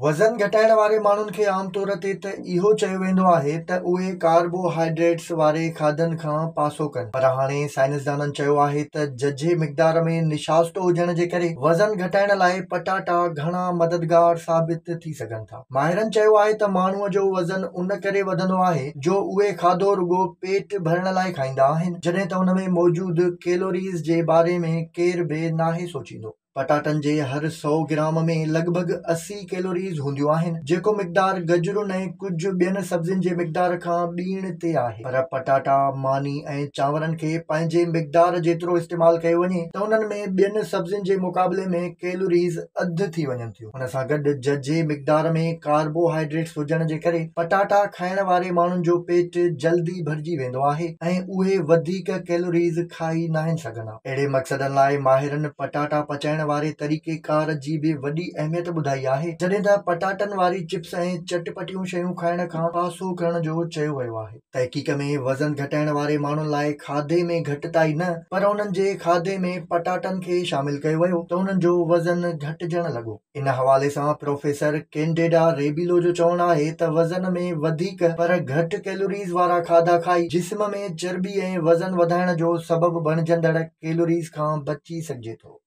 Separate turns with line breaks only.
وزن گهٽائڻ واري ماڻهن کي عام طور تي ته اهو چيو ويندو آهي ته اهي ڪاربوهائيڊريٽس واري کاڌن کان پاسو ڪن، پر هاڻي سائنسدانن چيو آهي ته ججهي مقدار ۾ نشاستو هجڻ جي ڪري وزن گهٽائڻ لاء پٽاٽا گهڻا مددگار ثابت ٿي سگهن ٿا. ماهرن چيو آهي ته ماڻهوء جو وزن ان ڪري وڌندو آهي جو اهي کاڌو رڳو پيٽ ڀرڻ لاء کائيندا آهن، جڏهن ته ان ۾ موجود ڪيلوريز جي باري ۾ ڪير به ناهي سوچيندو. پٽاٽن جي هر سئو گرام ۾ لڳ ڀڳ 80 ڪيلوريز هونديون آهن، جيڪو مقدار گجرن ۽ ڪجهه ٻين سبزين جي مقدار کان ٻيڻ تي آهي. پر پٽاٽا، ماني ۽ چانورن کي پنهنجي مقدار جيترو استعمال ڪيو وڃي ته انهن ۾ ٻين سبزين جي مقابلي ۾ ڪيلوريز اڌ ٿي وڃن ٿيون. ان سان گڏ ججهي مقدار ۾ ڪاربوهائيڊريٽس هجڻ جي ڪري پٽاٽا کائڻ واري ماڻهن جو پيٽ جلدي ڀرجي ويندو آهي ۽ اهي وڌيڪ ڪيلوريز کائي ناهن سگهندا. اهڙي مقصدن لاء ماهرن پٽاٽا پچائڻ واري طريقي ڪار جي به وڏي اهميت ٻڌائي آهي، جڏهن ته پٽاٽن واري چپس ۽ چٽپٽيون شيون کائڻ کان پاسو ڪرڻ جو چيو ويو آهي. تحقيق ۾ وزن گهٽائڻ واري ماڻهن لاء کاڌي ۾ گهٽتائي نه پر انهن جي کاڌي ۾ پٽاٽن کي شامل ڪيو ويو ته انهن جو وزن گهٽجڻ لڳو. ان حوالي سان پروفيسر ڪينڊيڊا ريبيلو جو چوڻ آهي ته وزن ۾ وڌيڪ پر گهٽ ڪيلوريز وارا کاڌا کائي جسم ۾ چرٻي ۽ وزن وڌائڻ جو سبب بڻجندڙ ڪيلوريز کان بچي سگهجي ٿو.